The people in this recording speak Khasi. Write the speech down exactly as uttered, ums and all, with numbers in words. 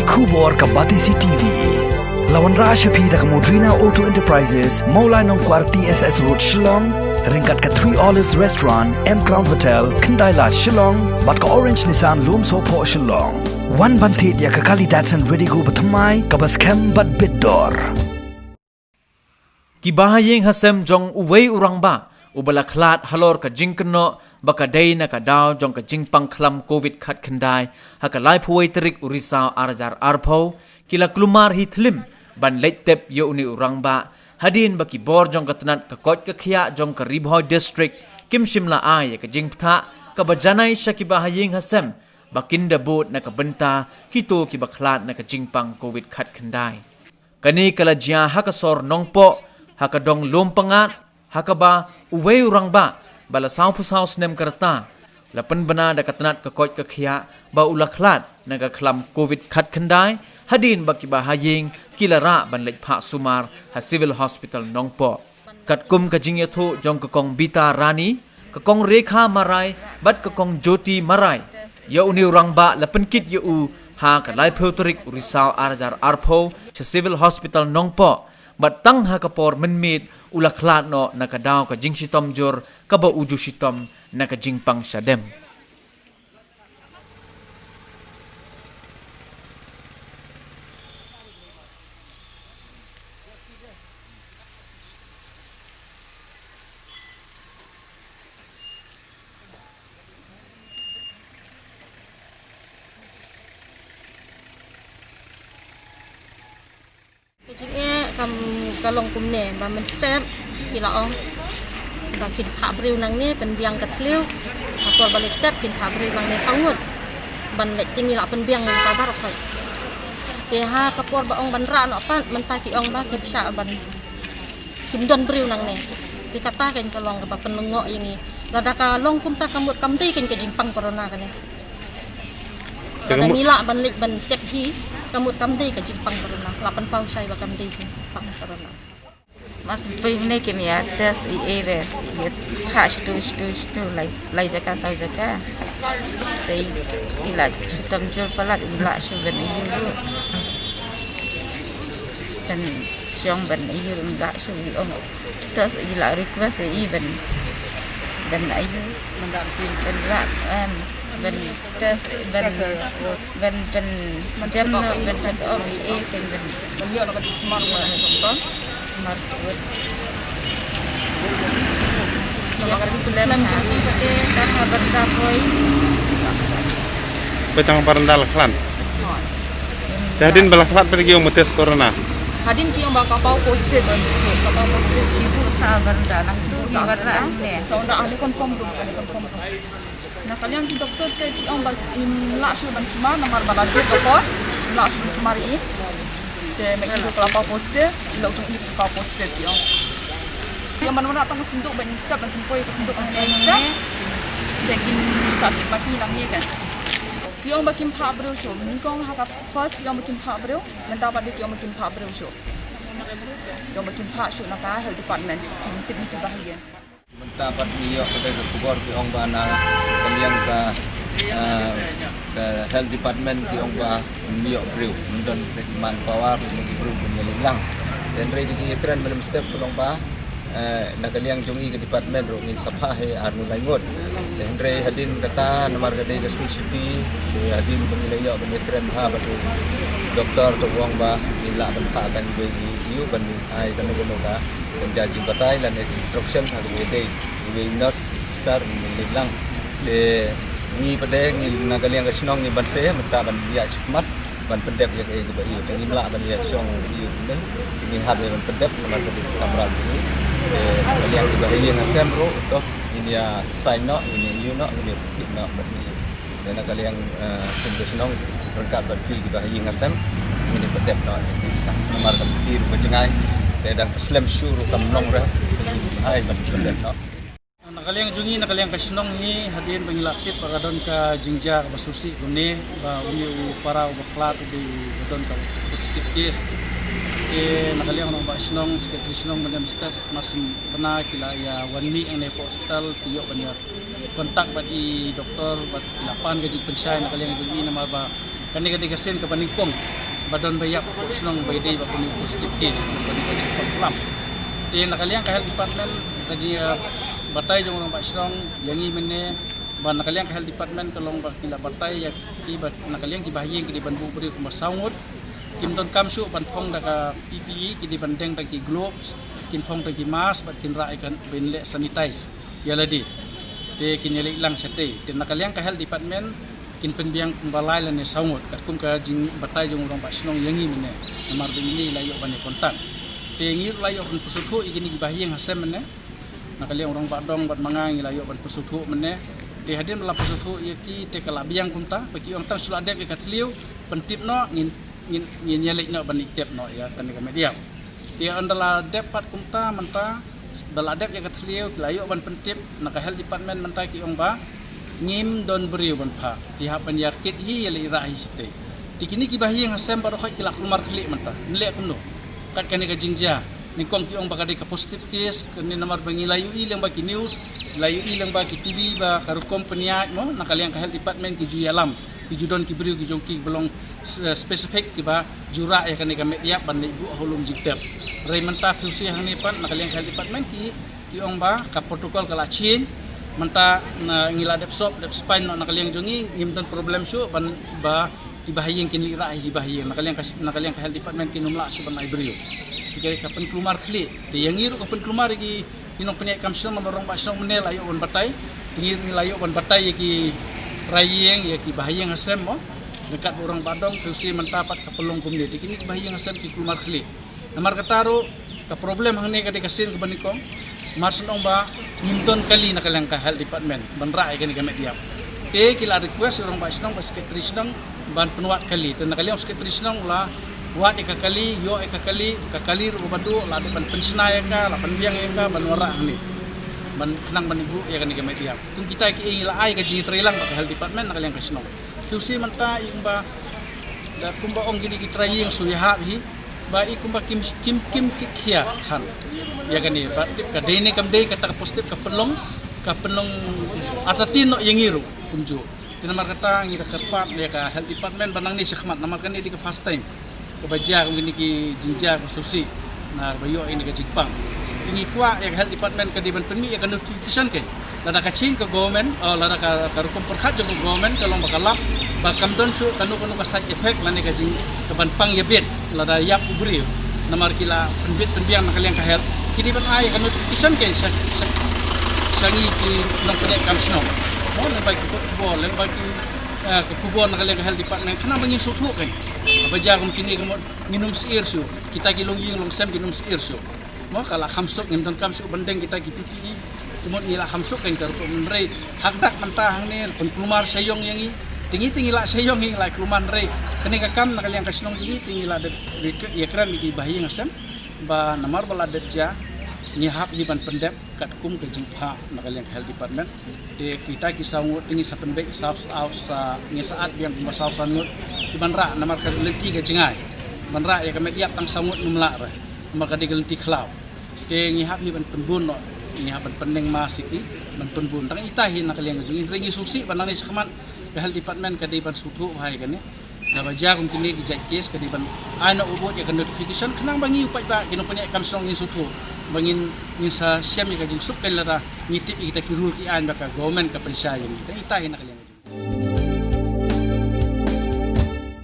Khubor ka Batesi T V. La wanrah sha phi da ka Modrina Auto Enterprises, Mawlai Nongkwar, T S S Road, Shillong, ryngkat ka Three Olives Restaurant, M Crown Hotel, Khyndai Lad, Shillong, bad ka Orange Nissan, Lumsohphoh, Shillong. Wan ban thied ïa ka kali Datsun Redigo bathymmai, kaba skhem bad bit dor. Kiba ha ïing ha sem jong uwei u rangbah uba la khlad halor ka jingkynnoh ba ka dei na ka daw jong ka jingpang khlam covid khatkhyndai ha ka laiphew wei tarik u Risaw ar hajar arphew, ki la kulmar hi thlim ban leit tep ïa une u rangbah, hadien ba ki bor jong ka tnat ka koit ka khiah jong ka Ri Bhoi District kim shym la ai ïa ka jingbthah kaba janai sha kiba ha ïing ha sem ba kin da bud na ka bynta kito kiba khlad na ka jingpang covid khatkhyndai. Kane ka la jia ha ka sor Nongpoh, ha ka dong Lumpangad, ha kaba uwei u rangbah ba la sawphew saw snem ka rta la pynbna da ka tnat ka koit ka khiah ba u la khlad na ka khlam covid khatkhyndai, hadien ba kiba ha ïing ki la rah ban leit phah sumar ha Civil Hospital Nongpoh. Katkum ka jingïathuh jong ka Kong Bita Rani, ka Kong Rekha Marai bad ka Kong Jyoti Marai, ïa une u rangbah la pynkit ïa u ha ka laiphew tarik u Risaw ar hajar arphew sha Civil Hospital Nongpoh, bad tang ha ka por mynmiet u la khlad noh na ka daw ka jingshitom jur kaba u ju shitom na ka jingpang shadem. Ka jingeh kam ka long kumne, ba mynstep ki la ong ba kin phah briew nangne pynbiang ka thliew. Ha por ba leit tep kin phah briew nangne saw ngut. Ban leit te ngi la pynbiang nangta baroh khoit. Te ha ka por ba ong ban rah noh pat mynta ki ong ba kim shah ban, kim don briew nangne. Te kata kein ka long kaba pynlyngngoh ïa ngi. Lada ka long kumta ka mut kam dei kein ka jingpang corona kane. Te ka lada mut ngi lah ban leit ban tep hi, ka mut kam dei ka jingpang corona. La pynpaw shai ba kam dei jingpang corona. Mas pynne kim ïa test ei ei re. Ïa phah shatu shatu shatu lai lai jaka saw jaka. Te i la shitom jur palat, i la shu ban aiu ruh. Ban shong ban aiu ruh, i la shu, i ong. Test i la request i ban, ban aiu. Ban la, em, ban test, ban, ban, ban jam noh, ban check up ei ei, ban, ban ïoh noh ka jingshimar, ban ïoh noh ka jingshimar. Mar kut. Ïa ka slem ha. Tang ha bynta poi. Poi tang ha bynta la khlad. Te hadien ba la khlad pat ki ong mut test corona. Hadien ki ong ba ka paw positive, ka paw positive ki bu sa bynta nang tu sa bynta ne. Sa ong da ahli confirm ruh, ahli confirm ruh. Na ka liang ki doktor te ki ong ba im lah shuh ban sumar namar ba la dep doktor, im lah shuh ban sumar i. Te ma i ruh ka la paw positive, i lok jong i ruh i paw positive ki ong. Ki ong ban wanrah tang ka synduk ban step ban pynpoi ka synduk hangne step. Te kin sa tip ma ki nangne kan. Ki ong ba kim phah briew shuh, nyngkong ha ka first ki ong ba kim phah briew, mynta pat de ki ong ba kim phah briew shuh. Ki ong ba kim phah shuh na ka health department, kim tip na ki ba ha ïing. Mynta pat ngi ïoh kata ka khubor ki ong ba na ka liang ka, ah, ka health department ki ong ba ym ïoh briew, ym don te ki manpower, ym don ki briew ban ïaleit lang. Te hynrei ka jingïakren mynstep ka long ba, eh, na ka liang jong ngi ka department ruh ngin sa phah hi ar ngut lai ngut. Te hynrei hadien kata namar ka dei ka sngi shuti, te hadien ba ngi la ïoh ban ïakren ha bad u doktor, te u ong ba ngin lah ban phah tang iwei i, i u ban ai kano kano ka ban jia jingbatai lane instruction ha kaba ïadei iwei i nurse, i sister, i leit lang. Te ngi pat de ngi na ka liang ka shnong ngi ban seh mynta ban ïaid shakhmat ban pyndep ïa kaei kaba ïoh. Te ngim lah ban ïaid shong ïoh ne. Te ngi hap ïa ban pyndep namar ka dei ka kamram jong ngi. Te na ka liang kiba ha ïing ha sem ruh to ngin ïa sign noh, ngin ïa ïoh noh, ngin ïa pynkit noh bad ngi. Te na ka liang, eh, kum ka shnong ryngkat bad phi kiba ha ïing ha sem ngin ïa pyndep noh ïa ki, namar ka mih ruh ka jngai. Te dang ka slem shuh ruh kam long re. Te ngin ai ban pyndep noh. Na ka liang jong ngi, na ka liang ka shnong hi, hadien ba ngi la tip ba ka don ka jingjia kaba sngewsih kumne, ba une u para uba khlad u dei uba don ka positive case. Te na ka liang rangbah shnong, secretary shnong, mynta mynstep, mar shen bnai ki la ïa wan mih hangne hapoh hospital, ki ïoh ban ïa contact bad i doktor, bad ki la pan ka jingpynshai na ka liang jong i namar ba Kane ka dei ka sien kaba nyngkong ba don ba ïap hapoh shnong ba ïadei bad kane ka positive case, ba dei ka jingpang klam. Te na ka liang ka health department, ka jingbatai jong u rangbah shnong ïa ngi mynne, ba na ka liang ka health department ka long ba ki la batai ïa ki ba na ka liang ki bahaïing ki dei ban buh briew kumba saw ngut. Kim donkam shuh ban phong da ka P P E, ki dei ban deng da ki gloves, kin phong da ki mask bad kin rah ïa ka ban leh sanitize ïa lade. Te kin ïaleh lang shatei. Te na ka liang ka health department kin pynbiang kumba lai lane saw ngut katkum ka jingbatai jong u rangbah shnong ïa ngi mynne. Namar ba ine i la ïoh ban ïa contact. Te ngi ruh la ïoh ban pynsngewthuh ïa kine ki bahaïing hasem mynne. Na ka liang u rangbah dong bad ma nga ngi la ïoh ban pynsngewthuh mynne. Te hadien ba la pynsngewthuh ïa ki te ka la biang kumta ba ki ong tang shu la dep ïa ka thliew, pyntip noh, ngin ngin ngin ïaleh noh ban ïa tep noh ïa kane ka met ïap. Te ynda la dep pat kumta mynta ba la dep ïa ka thliew, ki la ïoh ban pyntip na ka health department mynta ki ong ba ngim don briew ban phah. Ki hap ban ïa kit hi, ïaleh rah hi shatei. Te kine ki bahaïing hasem baroh khoit ki la kulmar khlieh mynta. Nleh kumno kat kane ka jingjia? Nyngkong ki ong ba ka dei ka positive case, kane namar ba ngi la ïohi lyngba ki news, la ïohi lyngba ki T V ba ka rukom pynïaid mo, na ka liang ka health department ki ju ïalam, ki ju don ki briew ki jong ki ba long s-, specific kiba ju rah ïa kane ka met ïap ban leit buh ha u lum jingtep. Hynrei mynta phi ïohi hangne pat na ka liang ka health department ki, ki ong ba ka protocol ka la change. Mynta na ngi la dep sop, dep spine noh na ka liang jong ngi, ngim don problem shuh ban ba ki bahaïing kin leit rah ïa ki bahaïing. Na ka liang ka, na ka liang ka health department kin ym lah shuh ban ai briew. Te ka pynkulmar khlieh. Te ïa ngi ruh ka pynkulmar ïa ki ki nongpynïaid kam shnong namar u rangbah shnong mynne la ïoh ban batai. Te ngi la ïoh ban batai ïa ki trai ïing, ïa ki bahaïing hasem mo. Ryngkat bad u rangbah dong, phi ïohi mynta pat ka pynlong kumne. Te kine ki bahaïing hasem ki kulmar khlieh. Namar kata ruh ka problem hangne ka dei ka sien kaba nyngkong. Mar shen ong ba ngim don kali na ka liang ka health department ban rah ïa kane ka met ïap. Te ki la request u rangbah shnong bad secretary shnong ban pynwad kali. Te na ka liang u secretary shnong u la wad ïa ka kali, ïoh ïa ka kali, ka kali ruh kaba duh la dep ban pynshna ïa ka, la pynbiang ïa ka ban wanrah hangne. Ban khnang ban buh ïa kane ka met ïap. Kum kita ki, ngi la ai ka jingïatreilang bad ka health department na ka liang ka shnong. Phi ïohi mynta i kumba, da kumba ong kine ki trai ïing shu ïahap hi ba i kumba kim, kim, kim ki khia than ïa kane ba tip ka dei ne kam dei, kata ka positive ka pynlong, ka pynlong artatien noh ïa ngi ruh kumjuh. Te namar kata ngi da kyrpad ïa ka health department ba nangne shakhmat, namar kane dei ka first time kaba jia kum kine ki jingjia ba sngewsih na ba ïoh ïa kane ka jingpang. Te ngi kwah ïa ka health department ka dei ban pynmih ïa ka notification kein. Lada ka change ka government, oh, lada ka, ka rukom pyrkhat jong ka government ka long ba ka lap ba kam don shuh kano kano ka side effect lane ka jing, ka ban pang ïa bit lada ïap u briew. Namar ki la pynbit pynbiang na ka liang ka health, ki dei ban ai ïa ka notification kein sha, sha, sha ngi ki nongpynïaid kam shnong. Mo, lem bad ki khubor, lem bad ki, eh, ka khubor na ka liang ka health department khnang ba ngin sngewthuh kein. Ba jia kum kine ka mut ngin ym syier shuh. Kita ki longïing longsem ngin ym syier shuh. Mo, ka la kham suk, ngim donkam shuh ban deng kita ki P P E. Ka mut ngi la kham suk kein ka rukom, hynrei ha kdang mynta hangne pynkulmar shah ïong ïa ngi. Te ngi te ngi la shah ïong, ngi la kulmar, hynrei kane ka kam na ka liang ka shnong jong ngi te ngi la dep ïakren ïa ki bahaïing hasem ba namar ba la dep jia, ngi hap hi ban pyndep katkum ka jingphah na ka liang ka health department. Te kita ki saw ngut te ngi sa pynbeit saw, saw, sa, ngi sa at biang kumba saw san ngut ki ban rah namar ka lynti ka jngai. Ban rah ïa ka met ïap tang saw ngut ngim lah re namar ka dei ka lynti khlaw. Te ngi hap hi ban pynbun noh, ngi hap ban pynlong mask ïa ki ban pynbun. Tang ita hi na ka liang ka jong ngi, hynrei ngi sngewsih ba nangne shakhmat ka health department ka dei ban sngewthuh bha ïa kane. Naba jia kum kine ki jait case ka dei ban ai noh u bud ïa ka notification khnang ba ngi u paidbah ki nongpynïaid kam shnong ngin sngewthuh ba ngin, ngin sa shem ïa ka jingsuk kein lada ngi tip ïa kita ki rule ki aiñ ba ka government ka pynshai ïa ngi. Tang ita hi na ka liang.